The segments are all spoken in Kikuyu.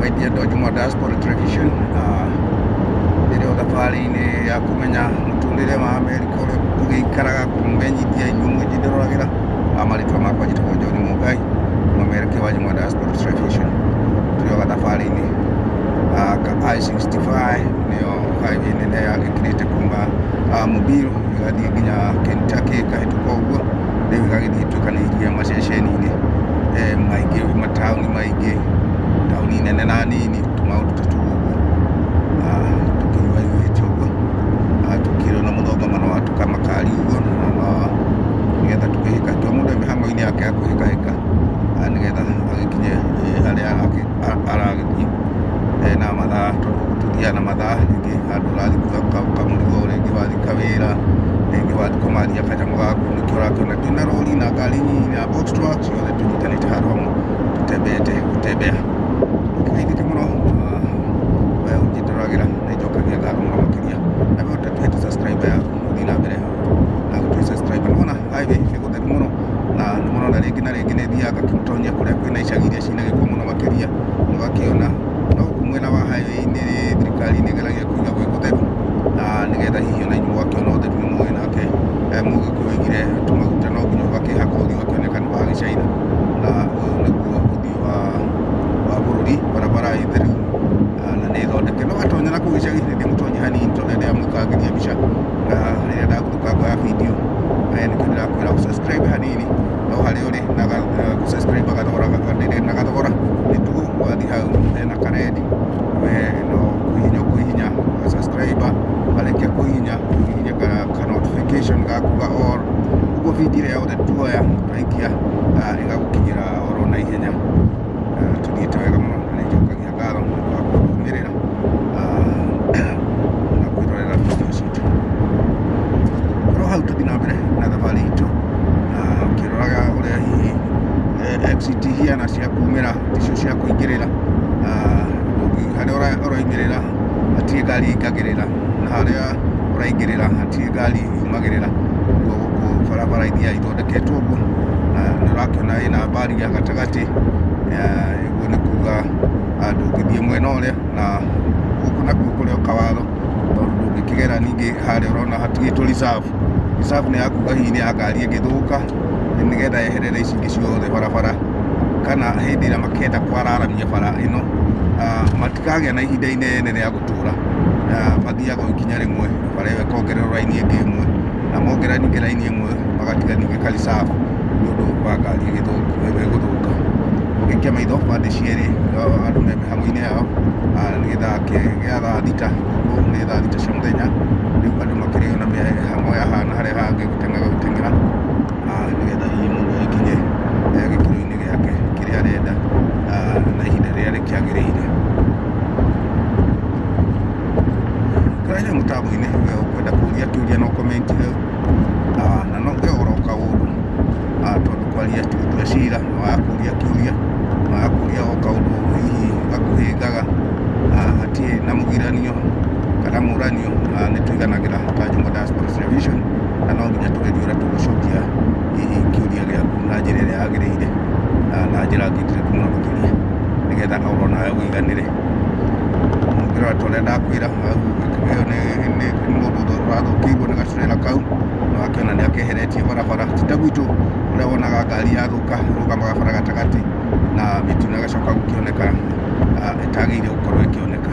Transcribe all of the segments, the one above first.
Kũgeithia andũ a Juma Diaspora Television. Ndĩrĩ o thabarĩ-inĩ ya kũmenya mũtũrĩre wa Amerika ũrĩa tũgĩikaraga, kũmenyithia inyuĩ mũnjĩndoragĩra. Marĩtwa makwa njĩtagwo John Mũngai, mũmerekia wa Juma Diaspora Television. Tũrĩ o gathabarĩ-inĩ ka I-65, nĩyo highway nene ĩkĩrĩte kuma Mobile ĩgathiĩ nginya Kentucky, ĩkahĩtũka ũguo, rĩu ĩgagĩthiĩ ĩtuĩkanĩirie maceceni-inĩ maingĩ, mataũni maingĩ, taũni nene na nini, tũmaũndũ ta tũu ũguo, tũkĩhiũhahiũhĩte ũguo, tũkĩrĩ na mũthongamano wa tũkamakari ũguo, nĩgetha tũkĩhĩkahĩke, o mũndũ e mĩhang'o-inĩ yake ya kwĩhĩkahĩka, nĩgetha agĩkinye harĩa aragĩthiĩ na mathaa, tondũ tũthiaga na mathaa, rĩngĩ handũ ũrathiĩ kamũrigo, rĩngĩ wathiĩ kawĩra, rĩngĩ wathiĩ kũmathia kanyamũ gaku, nĩkĩo ũrakĩona twĩna rori na ngari nini na box truck, ciothe tũnyitanĩte handũ hamwe tũtembeete gũtembea. Ũkĩgeithĩke mũno we ũnjĩndoragĩra, nĩ njokagia ngatho mũno makĩria. Na we ũtatũhete subscriber yaku, ũthiĩ na mbere na gũtũhe subscriber. Nĩwona highway nĩ gũtheru mũno, na nĩ mũrona rĩngĩ na rĩngĩ nĩ thiaga ngakĩmũtonyia kũrĩa kwĩna icagi iria ciĩna gĩko mũno makĩria, mũgakĩona. No gũkũ mwena wa highway-inĩ thirikari nĩ ĩgeragia kũiga gwĩ gũtheru, na nĩgetha hihi ona inyuĩ mũgakĩona ũtheru. Nĩ mũĩ nake Mũgĩkũyũ oigire tũmaguta no nginya ũgakĩhaka ũthiũ ũgakĩoneka nĩ wa gĩcaina, na ũyũ nĩguo ũthiũ wa bũrũri, barabara ĩ theru na nĩ thondeke. No watonya na kũu icagi-inĩ, ndĩmũtonyie hanini tondũ nĩ ndĩramũikangĩria mbica rĩrĩa ndaguthũka ngoya video, nĩkĩo ndĩrakwĩra ũ subscribe hanini no harĩa ũrĩ, na gũ subscribe gathogora ndĩrĩ na gathogora, nĩ tu wathiĩ hau hena karedi, we no kũhihinya ũkũhihinya subscribe, warĩkia kũhihinya ũhihinye ka notification gakuga all, ũguo video ĩrĩa yothe tuoya twaikia ĩgagũkinyĩra oro na ihenya. Tũthiĩte wega mũno na nĩ njokagia ngatho nĩ ũndũ wa kũrũmĩrĩra na kwĩrorera video citũ. Tũrĩ hau tũthiĩ na mbere na thabarĩ itũ, ũkĩroraga ũrĩa hihi exit ihiana cia kumĩra ticio cia kũingĩrĩra, harĩa ũraumĩrĩra hatirĩ ngari ĩingagĩrĩra, na harĩa ũraingĩrĩra hatirĩ ngari yumagĩrĩra. Ũguo gũkũ barabara ithiaga ithondeketwo ũguo, na nĩ ũrakĩona ĩna barrier gatagatĩ, ũguo nĩ kuga ndũngĩthiĩ mwena ũrĩa, na gũkũ nakuo kũrĩ o kawatho, tondũ ndũngĩkĩgera ningĩ harĩa ũrona hatigĩtwo reserve. Reserve nĩ ya kuga hihi nĩ ya ngari ĩngĩthũka, nĩgetha yeherere ici ingĩ ciothe barabara, kana hĩndĩ ĩrĩa makenda kwararamia bara ĩno, matikagĩa na ihinda inene rĩa gũtũra, mathiaga o ikinya rĩmwe, bara ĩyo ĩkongererwo raini ĩngĩ ĩmwe, na mongerera ningĩ raini ĩmwe, magatiga ningĩ ka reserve nĩ ũndũ wa ngari ĩgũthũka. Ũngĩikia maitho bande cierĩ andũ me mĩhang'o-inĩ yao, nĩ gĩthaa gĩa thaa thita, gũkũ nĩ thaa thita cia mũthenya, rĩu andũ makĩrĩ o na mĩhang'o ya haha na harĩa hangĩ gũteng'era gũteng'era, nĩgetha hihi mũndũ agĩkinye gĩkĩro-inĩ gĩake kĩrĩa arenda na ihinda rĩrĩa rĩkĩagĩrĩire. Kũraiha mũtambo-inĩ we ũkwenda kũria kĩũria no comment hau, na no uge oro kaũndũ, tondũ kwaria ti gũtua cira, wakũria kĩũria, wakũria o kaũndũ hihi gakũhĩngaga, hatirĩ na mũgiranio kana mũranio, nĩ tũiganagĩra ta Juma Diaspora Television, na no nginya tũgerie ũrĩa tũgũcokia hihi kĩũria gĩaku na njĩra ĩrĩa yagĩrĩire, na njĩra ngindĩrĩku mũno makĩria, nĩgetha oro nawe ũiganĩre. Ũngĩrora ta ũrĩa ndakwĩra hau, ĩyo nĩ mũndũ ũrathũkĩirwo nĩ gaturera kau, nĩ wakĩona nĩ akeheretie barabara, ti ta gwitũ ũrĩa wonaga ngari yathũka ĩrũgamaga bara gatagatĩ na mĩtino ĩgacoka gũkĩoneka ĩtagĩrĩire gũkorwo ĩkĩoneka.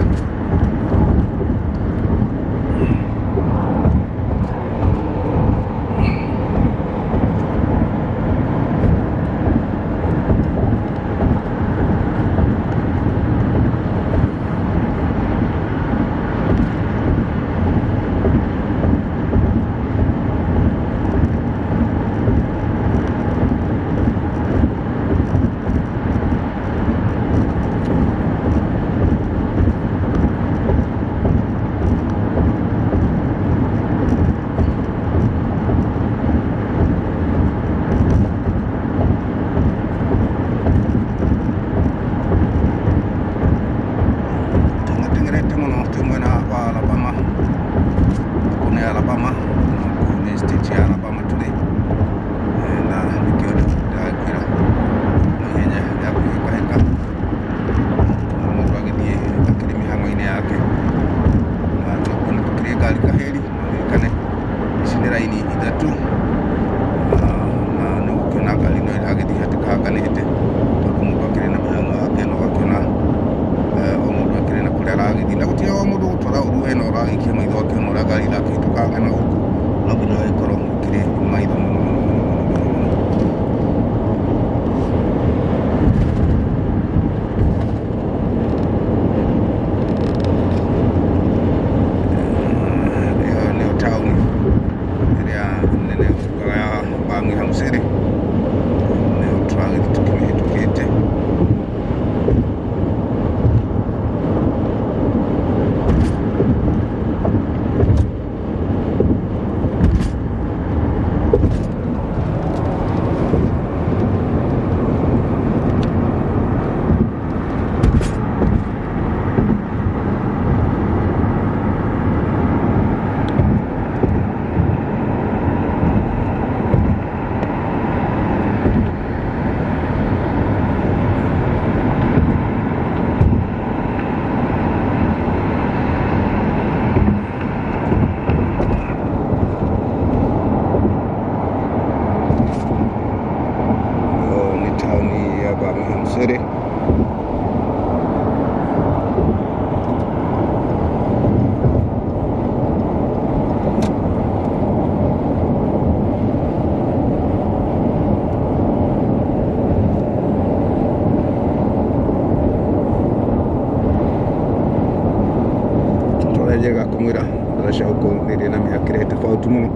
Njĩrĩga kũmwĩra ndaraca gũkũ nĩ ĩrĩ na mĩakĩre tofauti mũno,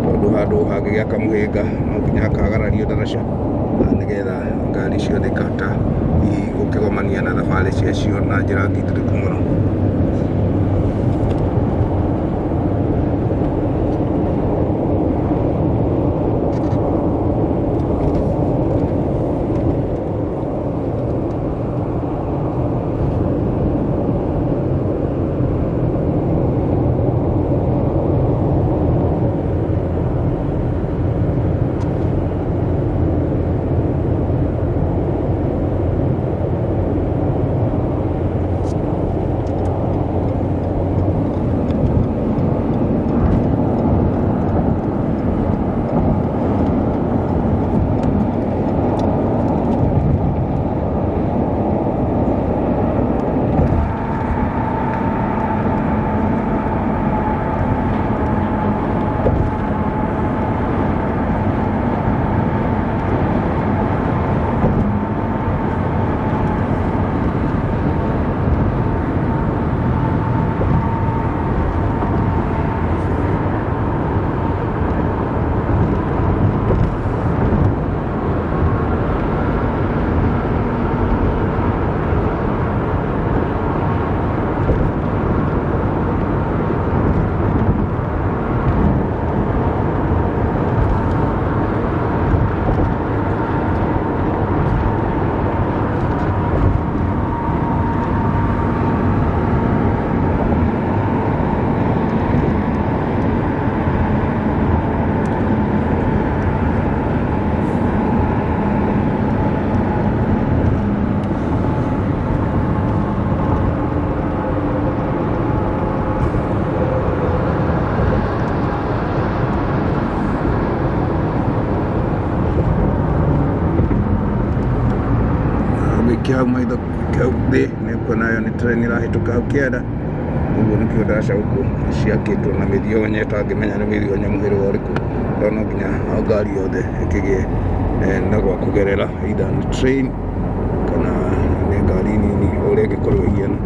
tondũ handũ hangĩgĩaka mũhĩnga no nginya hakagarario ndaraca nĩgetha ngari ciothe ikahota hihi gũkĩgomania na thabarĩ ciacio na njĩra ngindĩrĩku mũno. Ũngĩikia hau maitho hau thĩ nĩ ũkuona ĩyo nĩ train ĩrahĩtũka hau kĩanda. Ũguo nĩkĩo ndaraca gũkũ ciakĩtwo na mĩthionye ũtangĩmenya nĩ mĩthionye mũhĩrĩga ũrĩkũ, tondũ no nginya ngari yothe ĩkĩgĩe na gwa kũgerera either nĩ train kana nĩ ngari nini ũrĩa ĩngĩkorwo ĩhiana.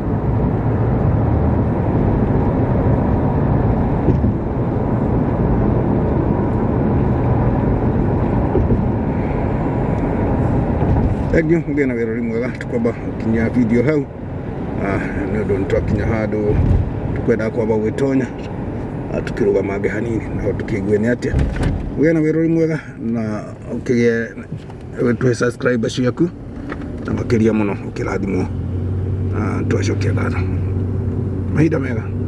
Thengiũ mũgĩe na wĩrori mwega, tũkwamba gũkinyia video hau nĩ ũndũ nĩ twakinya handũ tũkwendaga kwamba gwĩtonya tũkĩrũgamange hanini naho tũkĩigue nĩ atĩa. Ũgĩe na wĩrori mwega na ũkĩgĩe tũhe subscriber ciaku na makĩria mũno ũkĩrathimwo. Twacokia ngatho. Mahinda mega.